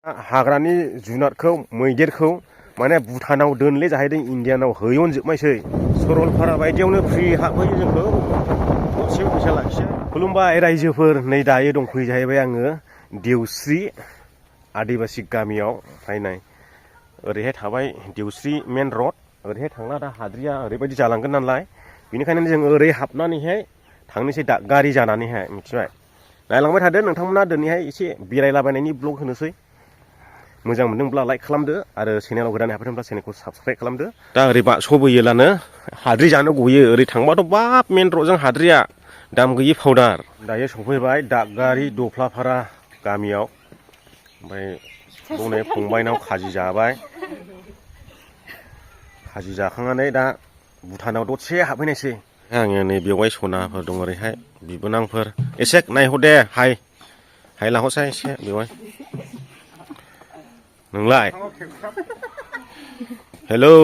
हाग्रानि जुनारखौ मैदेरखौ माने भुटानाव दोनले जाहैदों इण्डियानाव हैहनजोबनायसै सरलपारा बायदियावनो फ्रि हाबहोयो जोंखौ गरसेबो फैसा लाखिया। खुलुमबाय रायजोफोर, नै दायो दंफैयो जाहैबाय आङो देवस्रि आदिबासि गामियाव। ओमफ्राय नै ओरैहाय थाबाय देवस्रि मेन रड, ओरैहाय थांना दा हाद्रिया ओरैबायदि जालांगोन नालाय, बेनिखायनो जों ओरै हाबनानैहाय थांनोसै दागगारि जानानैहाय, मिथिबाय। नायलांबाय थादो नोंथांमोना, दिनैहाय एसे बेरायलाबायनायनि ब्लग होनोसै। मोजां मोनदोंब्ला लाइक खालामदो आरो चेनेलाव गोदानै हाबफैदोंब्ला चेनेलखौ साबसक्राइब खालामदो। दा ओरै बारस'बोयोलानो हाद्रि जानो गयो, ओरै थांबाथ' बाब मेन रडजों हाद्रिया दाम गैयि पाउदार। दायो सफैबाय दागगारि दफ्लाफारा गामियाव। ओमफ्राय दनै फंबायनाव खाजि जाबाय, खाजि जाखांनानै दा भुटानाव दसे हाबहैनायसै। आङो नै बेवहाय सनाफोर दं, ओरैहाय बिबोनांफोर। एसे नायहर दे, हाय लाहरसाय एसे बेवहाय। नोंलाय हेलौ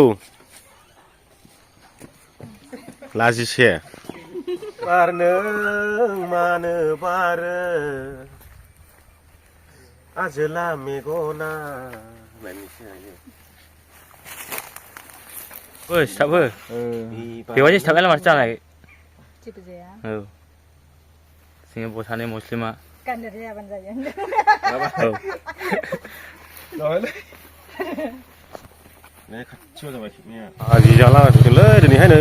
लाजिसे बारनों मानो बारो आजोला मेगना। सिथाबो बेवहाय सिथाबनायालाय माथो जानाय जेबो जाया। औ, जोङो बसानि मुस्लिमा गाननो जायाबानो जायो। खाथियाव जाबाय खेबनाया। खाजि जालागासिनोलै दिनैहाय नै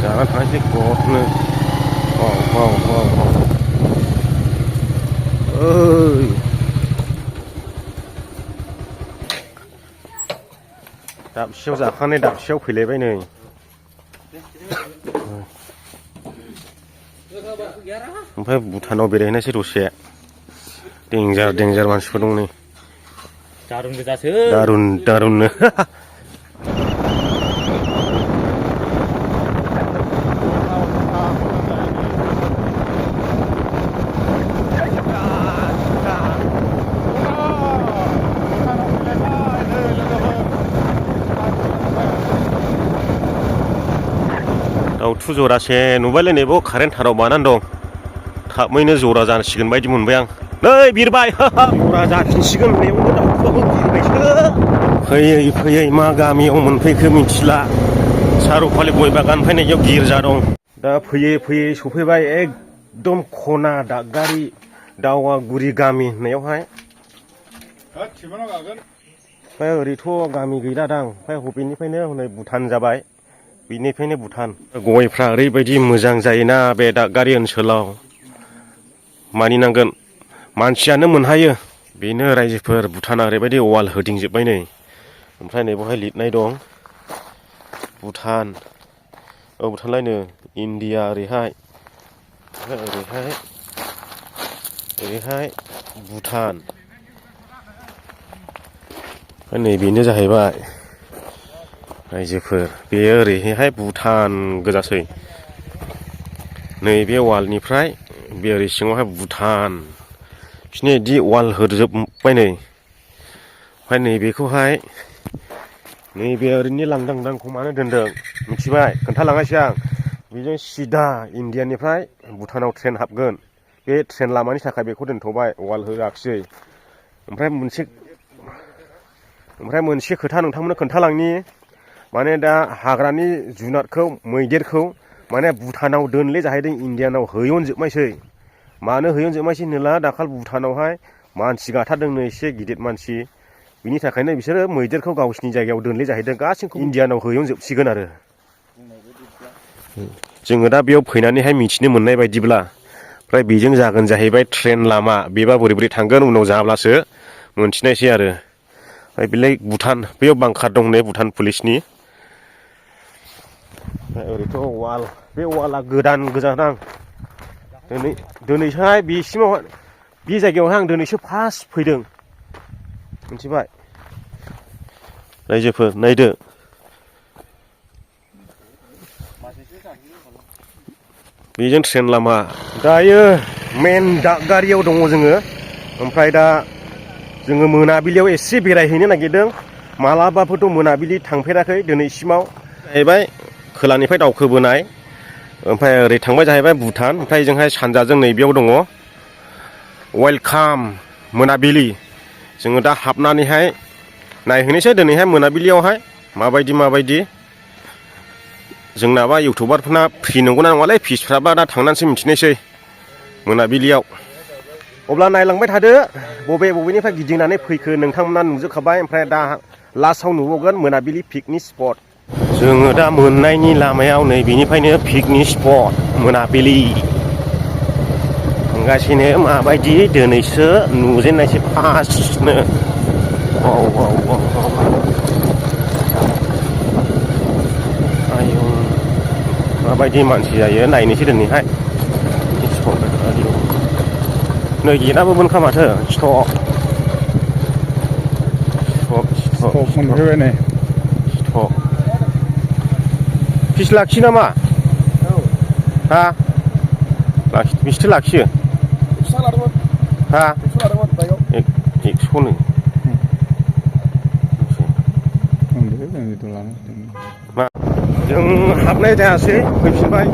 जाना थांसै गथनो। ओइ दाबसेयाव जाखांनानै दाबसेयाव फैलायबाय नै। ओमफ्राय भुटानाव बेरायहैनोसै दसे। देन्जार मानसिफोर दं नै, दारुन गोजासो। दारुननो। दाउथु जरासे नुबायलै, नै बाव कारेन्ट थाराव बानानै दं। थाबैनो जरा जासिगोन बायदि मोनबाय आं। नै बिरबाय, जरा जाफिनसिगोन। बेयावनो दाउथुआबो बिरबायसो। फैयै मा गामियाव मोनफैखो मिथिला। सार'फालि गय बागान फैनायाव गिर्जा दं। दा फैयै सफैबाय एकदम खना दागगारि दावागुरि गामि होननायावहाय। ओमफ्राय ओरैथ' गामि गैलादां। ओमफ्राय बबेनिफ्रायनो हनै भुटान जाबाय, बिनिफ्रायनो भुटान। गयफ्रा ओरैबायदि मोजां जायोना बे दागगारि ओनसोलाव, मानिनांगोन मानसियानो मोनहायो। बेनो रायजोफोर, भुटाना ओरैबायदि वाल होदिंजोब्बाय नै। ओमफ्राय नै बेवहाय लिरनाय दं भुटान, भुटानलायनो इण्डिया ओरैहाय, ओरैहाय भुटान। नै बेनो जाहैबाय रायजोफोर, बेयो ओरैहाय भुटान गोजासै। नैबे वालनिफ्राय बे ओरै सिङावहाय भुटान। बिसोरनि बिदि वाल होजोबबाय नै। ओमफ्राय नैबेखौहाय नैबे ओरैनि लांदांखौ मानो दोनदों मिथिबाय, खोन्थालांनायसै आं। बेजों सिदा इण्डियानिफ्राय भुटानाव ट्रेन हाबगोन। बे ट्रेन लामानि थाखाय बेखौ दोनथ'बाय, वाल होआखिसै। ओमफ्राय मोनसे खोथा नोंथांमोननो खोन्थालांनि। माने दा हाग्रानि जुनारखौ मैदेरखौ माने भुटानाव दोनले जाहैदों इण्डियानाव हैहनजोबनायसै। मानो हैहनजोबनायसै होनोब्ला, दाखालि भुटानावहाय मानसि गाथारदोंनो, एसे गिदिर मानसि। बिनि थाखायनो बिसोरो मैदेरखौ गावसिनि जायगायाव दोनले जाहैदों, गासैखौबो इण्डियानाव हैहनजोबसिगोन आरो। जोङो दा बेयाव फैनानैहाय मिथिनो मोननाय बायदिब्ला, ओमफ्राय बेजों जागोन जाहैबाय ट्रेन लामा। बेबा बोरै थांगोन उनाव जाब्लासो मोनथिनायसै आरो। ओमफ्राय बेलाय भुटान, बेयाव बांखार दं नै भुटान पुलिसनि। ओरैथ' वाल, बे वालआ गोजादां। दिनैसोहाय बेसिमाव, बे जायगायावहाय आं दिनैसो फार्स्ट फैदों, मिथिबाय रायजोफोर। नायदो बेजों ट्रेन लामा। दायो मेन दागगारियाव दङ जोङो। ओमफ्राय दा जोङो मोनाबिलियाव एसे बेरायहैनो नागिरदों। मालाबाबोथ' मोनाबिलि थांफेराखै दिनैसिमाव। जाहैबाय खोलानिफ्राय दावखोबोनाय, ओमफ्राय ओरै थांबाय जाहैबाय भुटान। ओमफ्राय जोंहाय सानजाजों नैबेयाव दङ वेलकाम मोनाबिलि जोङो दा हाबनानैहाय नायहैनोसै दिनैहाय मोनाबिलियावहाय माबायदि जोंनाबा इउटुबारफोरना फ्रि नंगौना नङालै फिसफ्राबा दा थांनानैसो मिथिनोसै मोनाबिलियाव अब्ला नायलांबाय थादो बबेनिफ्राय गिदिंनानै फैखो नोंथांमोना नुजोबखाबाय ओमफ्राय दा लास्टआव नुबावगोन मोनाबिलि पिकनिक स्पट जोङो दा मोननायनि लामायाव नै बेनिफ्रायनो पिकनिक स्पट मोनाबिलि थांगासिनो माबायदि दिनैसो नुजेननायसै फार्स्टनो आयौ माबायदि मानसि जायो नायनोसै दिनैहाय नै गेटआबो मोनखा माथो स्टप मोनफैबाय नै स्टप फिस लाखियो नामा हा बेसेथो लाखियो हा 100नो मा जों हाबनाय जायासै फैफिनबाय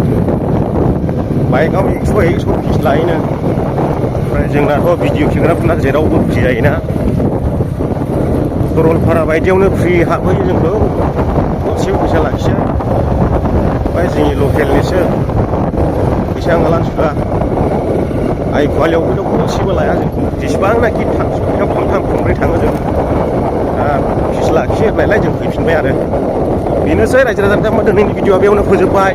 बाइकआव 100 फिस लायोनो ओमफ्राय जोंनाथ' भिडिअ खेग्राफोरना जेरावबो फ्रि जायोना सरलपारा बायदियावनो फ्रि हाबहोयो जोंखौ गरसेबो फैसा लाखिया ओमफ्राय जोंनि लकेलनिसो फैसा ओंखारलानो सुला आइ गुवालियावबो गरसेबो लाया जोंखौ जेसेबांनाखि सप्तायाव खनथाम खनब्रै थाङो जों दा फिस लाखियो नालाय जों फैफिनबाय आरो बेनोसै रायजो राजाफ्रा दिनैनि भिडिअआ बेयावनो फोजोबबाय।